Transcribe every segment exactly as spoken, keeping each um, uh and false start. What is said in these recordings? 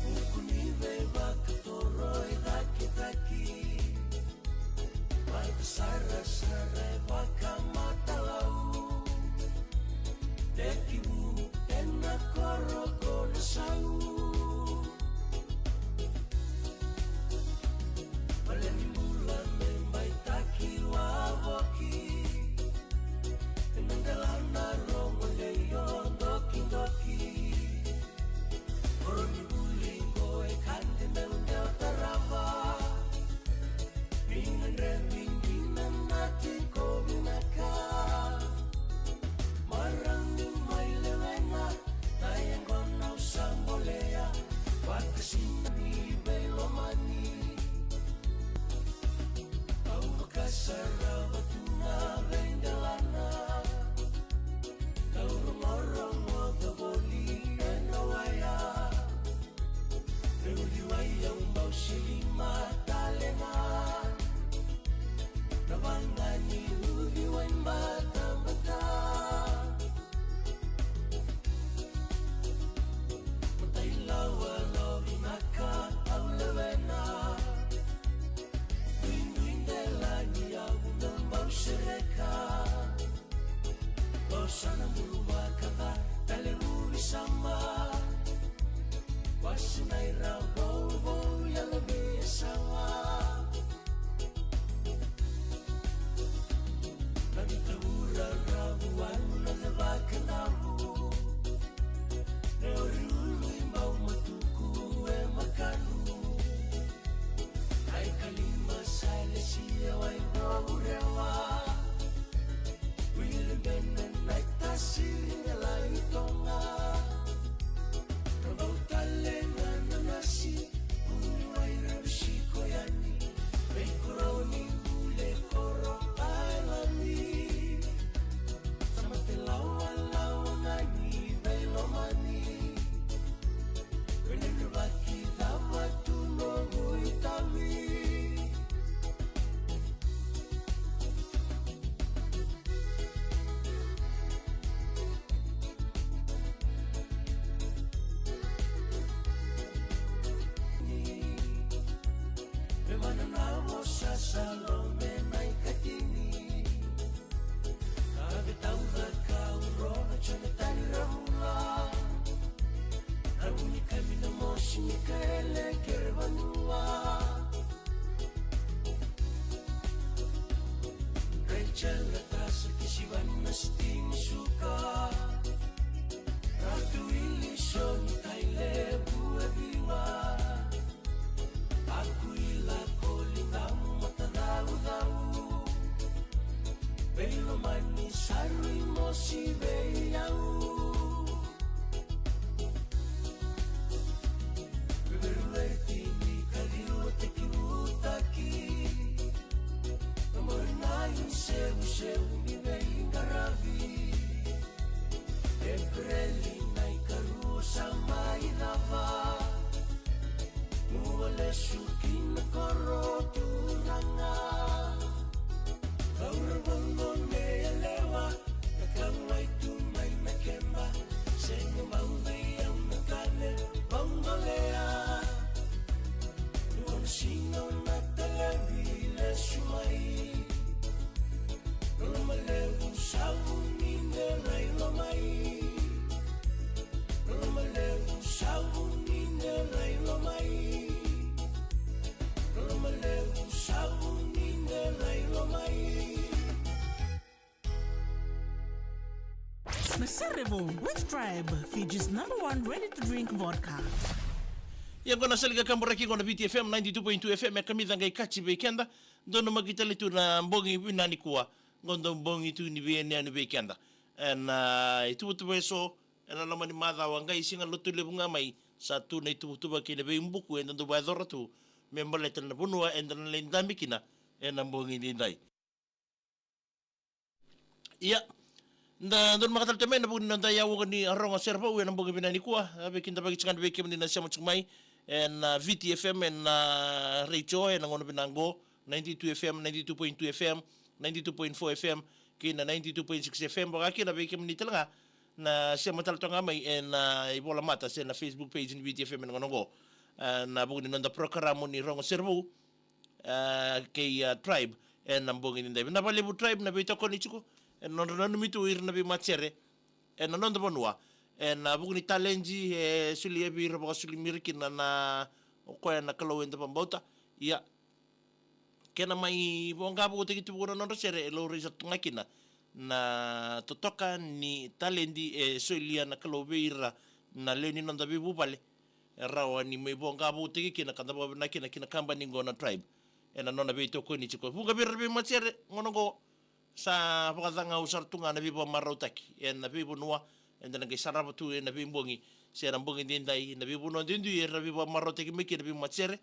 Vuku ni veivakatoroi cakitaki, vakasarasara e vakamatalau, tekivu ena koro ko Nasau. Vale ni bula me baitaki wavoki, ena delana rogo leio dokidoki. Koro ni bula qo e ka deudeu tarava, ni gadrevi dina na tiko vinaka. Marau mai lewena na yaqona au sa bolea, vakasina ni veilomani. Au vakasarava tu na veidelana, kau rogorogoca voli ena waya. Na uciwai au bau sili matale ga, na vaga ni uciwai batabata. Matai lawalawa vinaka au lewena, duidui delani au na bau sereka. Losana bulu vakaca, talevu ni saba. Wasi na ira vouvou, yalo ni yasawa. Na vita vura ravu, walu na ceva kedavu. Na ori ulu i bau matuku e makanu. Ai kalima sa lesia wai vou rewa. Wili bene na i tasiri na lai toga. Na vau tale na nanasi. Uni wai revu siko yani. Vei koro ni bule koro ailani. Sa mate lawalawa ga ni veilomani. Vei na vaki cava tu noqu itavi. Me mana na vosa sa lome na ikatini. Ave taucaka au rova Jonatani Ravula. Ravu ni kami na mosi Mikaele kere vanua. Rachel na tasa kisi vani na sitini suka. Ratu ili soni kai levu e viwa. Aku ila koli damu matacaucau. Veilomani saru i mosi vei au. Veverueti ni kaliwa tekivutaki. Mori na i seuseu ni veiqaravi. Epereli na ikarua sa mai cava. Mua lesu ki na koro turaga. Vauravono ne yalewa. Na kauwai tu mai na keba. Sega mau vei au na kane. Vaugolea. Dua na siga na talevi lesu mai. Loloma levu savu ni delai lomai. Loloma levu savu ni delai lomai. Loloma levu savu ni delai lomai. Na Sere Vou with Tribe, Fiji's number one ready-to-drink vodka. Ia qo na sala ni kakaburaki qo na Viti F M ninety-two point two F M, e kamica qai kaci vei keda. Donu maki tale tu na bogi vinaka nikua. Qo dau bogi tu ni veiyanuyanu vei keda. Ena, ah, ituvatuva eso, ena loma ni macawa qai siga Lotulevu ga mai, sa tu na ituvatuva kei na veibuku eda dau vakayacora tu me baleta na vanua eda na lai dabe kina ena bogi nidai. Ia, da donu maka tale tu mai ena vuku ni noda iyau oqo ni Rogo Sere Vou ena bogi vinaka nikua, a, vei keda vakaitikotiko vei kemuni na sema tiko mai ena, ah, Viti F M, ena, ah, retio, ena gauna vinaka qo, ninety-two F M, ninety-two point two F M, ninety-two point four F M, kei na ninety-two point six F M, vaka kina vei kemuni tale ga Na sema tale toka ga mai ena ivolamata se na Facebook page ni Viti F M ena gauna oqo. E, na vuku ni noda porokaramu ni Rogo Sere Vou, e, kei, e, Tribe ena bogi edaidai. Vinaka vakalevu Tribe na veitokoni tiko ena nodra nanumi tu ira na veimatasere ena noda vanua ena vuku ni taledi e solia vei ira, vakasolia mai ira kina na, o koya na Kalou eda vakabauta. Ia, kena mai voqa vakautaki tu vua na nodra sere, e laurai sara tu ga kina na totoka ni taledi e solia na Kalou vei ira na lewe ni noda veivuvale. E rawa ni mai voqa vakautaki kina ka da vakavinavinaka kina ki na kabani qo na Tribe ena nona veitokoni tiko. Vuqa vei ira na veimatasere gauna oqo, sa vakacagau sara tu ga na veivakamarautaki ena veivanua eda na qai sarava tu ena veibogi se na bogi edaidai, na veivanua duidui era veivakamarauataki mai kina na veimatasere.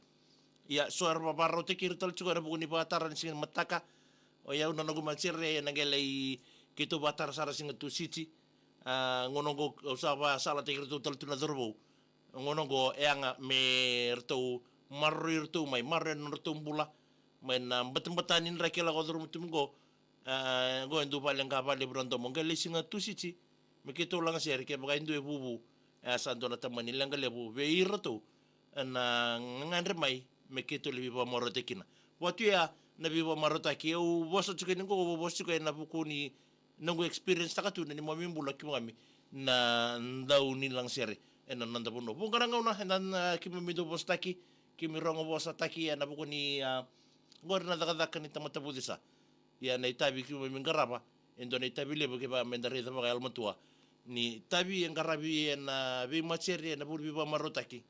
Ia, so era vakarautaki ira tale tiko ena vuku ni vakatara ni siga ni mataka. O yau na noqu matasere ena qai lai keitou vakatara sara siga Tusiti. A, gauna oqo au sa vakasalataki iratou tale tu na cauravou. Gauna oqo e yaga me ratou maroroi iratou mai, maroroi na nodratou bula mai na batabata ni draki e lako curuma tu mai oqo. A, oqo e dua vale ga vakalevu na domo, qai lai siga Tusiti me keitou lagasere, kevaka e dua e vuvu, e, sa dua na tamani leqa levu vei iratou ena gagadre mai me keitou lai veivakamarautaki kina. Vaka tu ya na veivakamarautaki au vosa tiko yani oqo, au vosa tiko ena vuku ni noqu experience taka tu na neimami bula keimami na dau ni lagasere ena noda vanua. Vuqa na gauna eda na, keimami dau vosataki, keimami rogo vosataki ena vuku ni, a, qori na cakacaka ni tamata vucesa. Ia na itavi keimami qarava, e dua na itavi levu kevaka meda raica vakayalomatua, ni itavi e qaravi ena veimatasere ena vuku ni veivakamarautaki.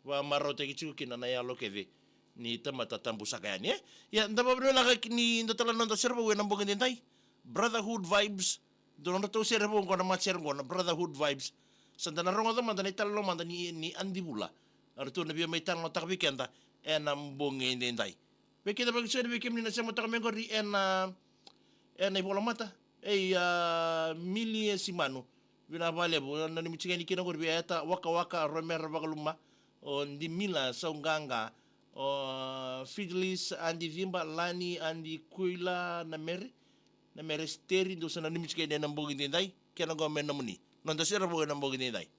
Vakamarautaki tiko kina na yalo kece ni tamata tabu saka yani, e? Ia, da vakavinavinaka ni da tala na noda sere vou ena bogi edaidai. Brotherhood Vibes, dua na nodratou sere vou qo na matasere qo na Brotherhood Vibes. Sa da na rogoca mada na italanoa mada ni, ni Adi Vula. Eratou na via mai talanoataka vei keda ena bogi edaidai. Vei keda vakasisoni, vei kemuni na sema toka mai qori ena, ena ivolamata. Ei, a, Milie Simanu. Vinaka vakalevu, nanumi tiko yani kina qori vei Eta Wakawaka, Romera Vakaluma, o Dimila Sauqaqa, o Fidelis, Adi Ciba, Lani, Adi Kuila, na Mere, na Mere Steri, dou sa nanumi tiko yani ena bogi edaidai, kena qo me nomuni. Noda sere vou ena bogi edaidai.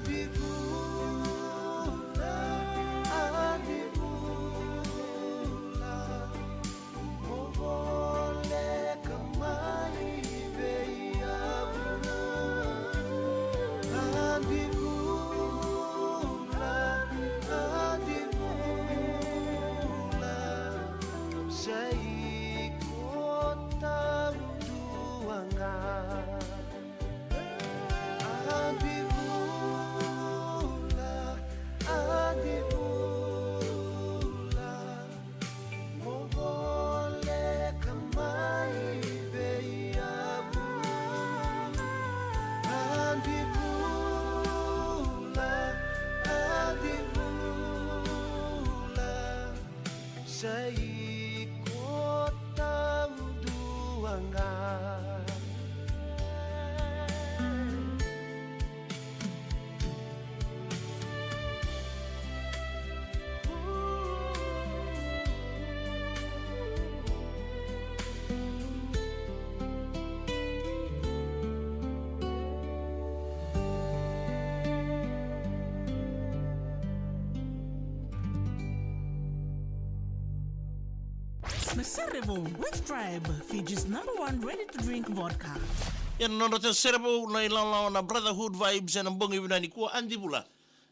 Adivula, adivula, mo voleka mai vei au. Adivula, adivula, sa iko taudua ga. Adivula, adivula, mo voleka mai vei au. Adivula, adivula, sa iko taudua ga. Na Sere Vou with Tribe, Fiji's number one ready-to-drink vodka. Ia na nodratou sere vou na ilawalawa na Brotherhood Vibes ena bogi vinaka nikua, Adivula.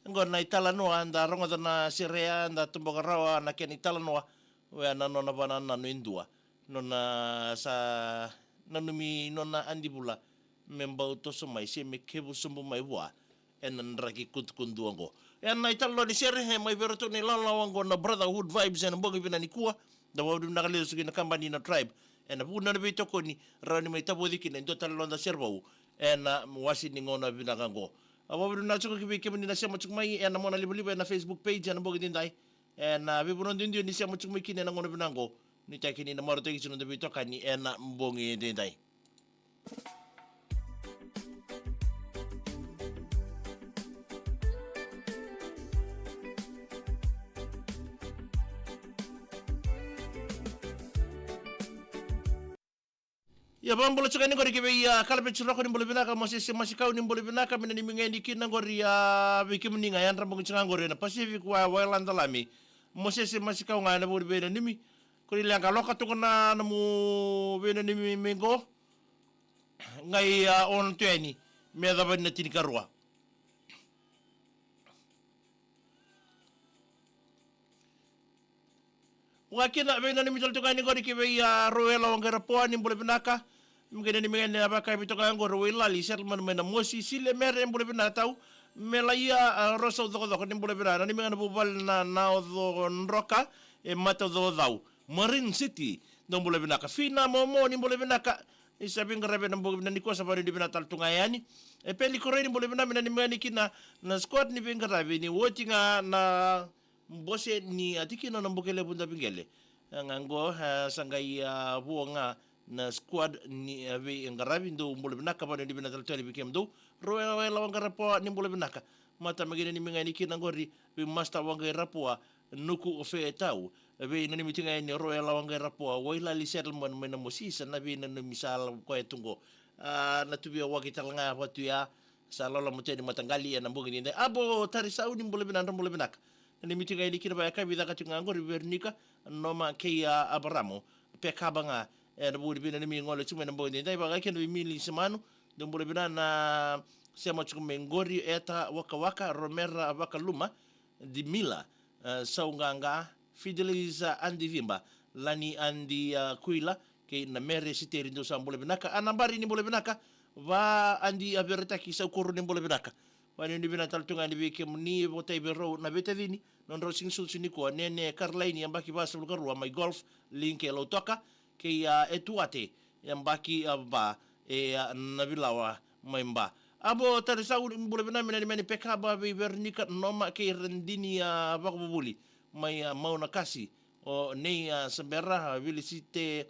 Oqo na italanoa, da rogoca na sere ya, da toboka rawa na kena italanoa. Oya na nona vakanananu e dua. Nona sa nanumi nona Adivula me bau toso mai se me kevu sobu mai vua ena draki kudukudu oqo. Ena italanoa ni sere, e mai vei iratou na ilawalawa oqo na Brotherhood Vibes ena bogi vinaka nikua. Da vakavinavinaka lesu ki na kabani na Tribe ena vuku ni nona veitokoni, rawa ni mai tavoci kina e dua tale na noda sere vou ena wase ni gauna vinaka oqo. A vakavinavinaka tiko ki vei kemuni na sema tiko mai ena monalivaliva ena Facebook page ena bogi edaidai. Ena veivanua duidui ni sema tiko mai kina ena gauna vinaka oqo. Nuitaki ni na marautaki tiko na noda veitokani ena bogi edaidai. Ia, vakabula tiko yani qori ki vei, a, Kalapeti Roko, ni bula vinaka. Mosese Masikau, ni bula vinaka, me nanumi ga yani kina qori, a, vei kemuni ga yadra bogi tiko ga qori ena Pacific Wa-, Wailadalami. Mosese Masikau ga ena vuku ni veinanumi. Ko ni leqa, loka toka na nomu veinanumi mai qo. Qai, a, ono tu yani me yacova na tinikarua. Vaka kina, veinanumi tale toka yani qori ki vei, a, Rowela Waqairapoa, ni bula vinaka. Me qai nanumi ga yani na vakayakavi toka yani qori, Wailali Settlement mai Namosi. Sile Mere, bula vinaka tau. Melaia, a, Rosa Ucokocoko, ni bula vinaka. Nanumi ga na vuvale na, na Ucodroka e Matacaucau, Marine City. Dou bula vinaka. Fina Momo, ni bula vinaka. Ni sa veiqaravi ena bogi vinaka nikua, sa vakanuinui vinaka tale tu ga yani. E Peli Koroi, ni bula vinaka, me nanumi ga yani kina na squad ni veiqaravi, ni oti ga na bose ni, a, tikina na Buka Levu Daviqele. A, ga qo, a, sa qai, a, vo ga na squad ni, a, veiqaravi. Dou bula vinaka, vakanuinui vinaka tale tu yani vei kemudou. Rowela Waqairapoa, ni bula vinaka. Mata me qai nanumi ga yani kina qori vei Master Waqairapoa, Nuku Fetau. Veinanumi tiko ga yani Rowela Waqairapoa, Wailali Settlement mai Namosi, sa na veinanumi sala koya tu qo. A, na Tuvia Waki tale ga vatu ya, sa loloma tu yani mataqali ena bogi edaidai. Abo Tarisau, ni bula vinaka, dra bula vinaka. Nanumi tiko ga yani kina vakayakavi, caka tiko ga qori Veronica, Noma kei, a, Abaramo. Pekaba ga ena vuku ni veinanumi gole tiko mai ena bogi edaidai. Vaka kina vei Mili Semanu, dou bula vinaka, na sema tiko mai qori Eta Wakawaka, Romera Vakaluma, Dimila, e, Sauqaqa, Fidelis, a, Adi Viba, Lani Adi, a, Kuila, kei na Mere Siteri, dou sa bula vinaka. A Nabari, ni bula vinaka. Va Adi, a, Veretaki Saukuru, ni bula vinaka. Vakanuinui vinaka tale tu ga yani vei kemuni, Votai Verou, na veitacini, nodrau siga ni sucu nikua, Nene Karlaini, yabaki vasagavulu ka rua, mai Golf Link e Lautoka, kei, a, Etuate, yabaki, a, va, e, a, Navilawa mai Ba. Abo Tarisau, ni bula vinaka, me nanumi yani Pekaba vei Veronica, Noma kei Radini, a, Vakavuvuli mai, a, Maunakasi, o Nei, a, Sabera, a, Vilisite,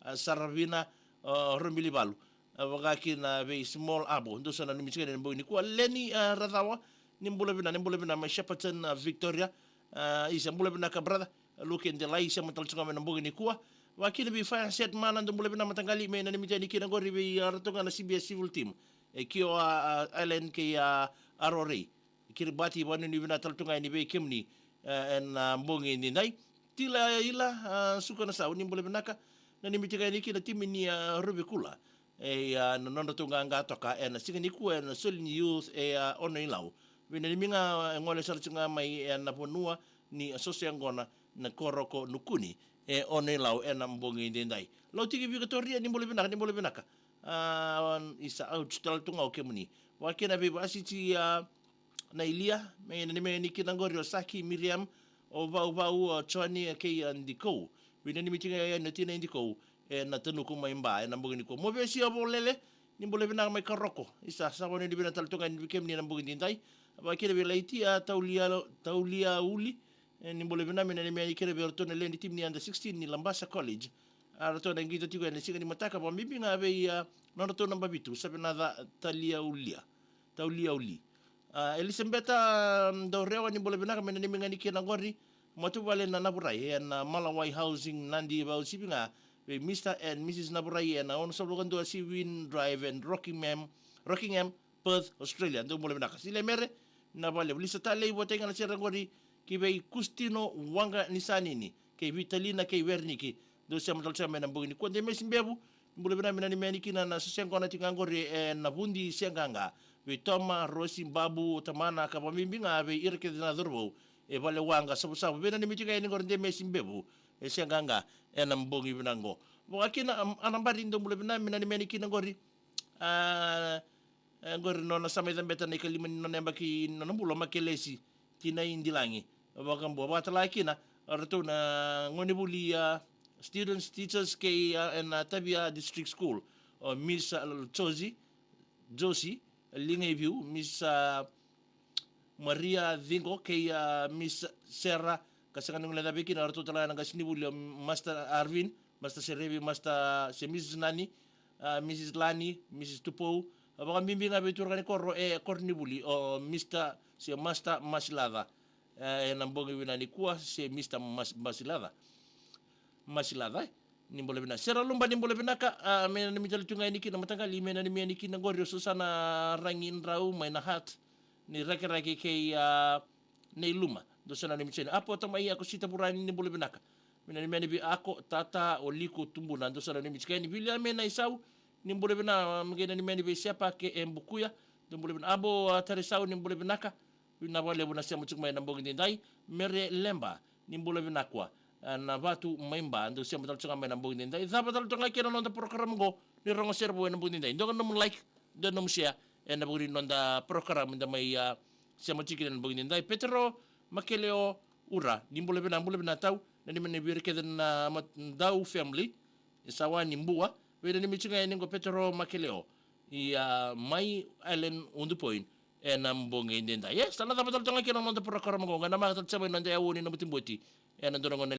a, Saravina, o Robilivalu. A, vaka kina vei Small Abo, dou sa nanumi tiko yani ena bogi nikua. Leni, a, Racawa, ni bula vinaka, ni bula vinaka mai Shepparton, a, Victoria. A, isa, bula vinaka brother. Luke Delai, sema tale tiko ga mai ena bogi nikua. Vaka kina vei Fire Set Mana, dou bula vinaka mataqali, me nanumi tiko yani kina qori vei, a, ratou ga na C B S Civil Team. E Kioa, a, Island kei, a, Arorei. Kiribati, vakanuinui vinaka tale tu ga yani vei kemuni, e, ena bogi edaidai. Tila Ila, a, Suka na Sau, ni bula vinaka. Nanumi tiko yani kina timi ni, a, Ruvikula. E, a, na nodratou qaqa toka ena siga nikua ena Solin Youth e, a, Ono-i-Lau. Veinanumi ga, e, gole sara tiko ga mai ena vanua ni soso yaqona na Koroko Nukuni e Ono-i-Lau ena bogi edaidai. Lautiki Vikatoria, ni bula vinaka, ni bula vinaka. A, isa, au tu tale tu ga o kemuni. Vakakina vei Vasiti, a, na Ilia, me nanumi yani kina qori o Saki, Miriam, o Vauvau, o Joni, e, kei a Dikou. Veinanumi tiko ga yani o Tina i Dikou ena Tanuku mai Ba ena bogi nikua. Mo Vesia Volele, ni bula vinaka mai Koroko. Isa, sa vakanuinui vinaka tale tu ga yani vei kemuni ena bogi edaidai. Vakakina vei Laitia, Taulia, Taulia Uli, e, ni bula vinaka, me nanumi yani kina vei iratou na lewe ni timi ni under sixteen ni Labasa College. A, ratou na qito tiko ena siga ni mataka, vakabibi ga vei, a, nodratou naba vitu, Savenaca Taliaulia, Tauliauli. A, Elisabeta, a, Daurewa, ni bula vinaka, me nanumi ga yani kina qori matavuvale na Navurai ena Malawai Housing, Nadi, vakauasivi ga vei Mister and Missus Navurai ena ono sagavulu ka dua Seawin Drive ena Rockingham, Rockingham, Perth, Australia. Dou bula vinaka. Silia Mere, na vale Lisa Talei, vata ga na sere qori ki vei Kustino Waqanisanini kei Vitalina kei Weriniki. Dou sema tale tu ga mai ena bogi nikua. Demesi Bevu, bula vinaka, me nanumi yani kina na soso yaqona tiko ga qori ena Vudi se qaqa vei Toma, Rosi, Babu, o tamana, ka vakabibi ga vei ira kece na cauravou e Valewaqa, Savusavu. Veinanumi tiko ga yani qori Demesi Bevu, e se qaqa ena bogi vinaka qo. Vakakina, am, Anabari, dou bula vinaka, me nanumi yani kina qori. A, E, qori nona sa mai cabeta na ikalima ni nona yabaki ni nona bula, Makelesi Tinaidilagi Vakabua. Vakatala kina o ratou na gonevuli, a, students, teachers kei, a, ena Tavia District School, o Miss, a, Josie, Josie Ligaiviu, Miss, a, Maria Ciqo kei, a, Miss Sarah, ka sega ni guilecavi kina o ratou tale ga na qasenivuli o Master Arvin, Master Serevi, Master se Missus Nani, a, Missus Lani, Missus Tupou, a, vakabibi ga vei turaga ni koro e koronivuli o Mister se Master Masilaca. E, ena bogi vinaka nikua se Mister Mas-, Masilaca. Masilaca, e. Ni bula vinaka. Sera Luba, ni bula vinaka, a, me nanumi tale tu ga yani kina mataqali, me nanumi yani kina qori o Susana Ragidrau mai na Hat ni Rakiraki kei, a, Nei Luma. Dou sa nanumi tiko yani. Apo Tamai, Ako Sita Vurani, ni bula vinaka. Me nanumi yani vei Ako, Tata, o Liko Tubuna. Dou sa nanumi tiko yani. Viliame Naisau, ni bula vinaka, me qai nanumi yani vei Sepa kei Bukuya. Dou bula vinaka. Abo, a, Tarisau, ni bula vinaka. Vinaka vakalevu na sema tiko mai ena bogi edaidai. Mere Leba, ni bula vinaka. A, na Vatu mai Ba, dou sema tale tiko ga mai ena bogi edaidai. Cava tale tiko ga kei na noda program qo, ni rogo sere vou ena bogi edaidai. Dua ga nomu like, dua nomu share ena vuku ni noda program da mai, a, sema tiko kina ena bogi edaidai. Petero Makeleo Ura, ni bula vinaka, bula vinaka tau, nanumi yani vei ira kece na Madau family. Sa wa ni bua, veinanumi tiko ga yani qo Petero Makeleo, ia mai Island Udu Point ena bogi edaidai. Ia, sa na cava tale toka ga kina na noda program qo, qai namaka tale tiko mai na noda yavu ni noda botiboti ena dua na gauna.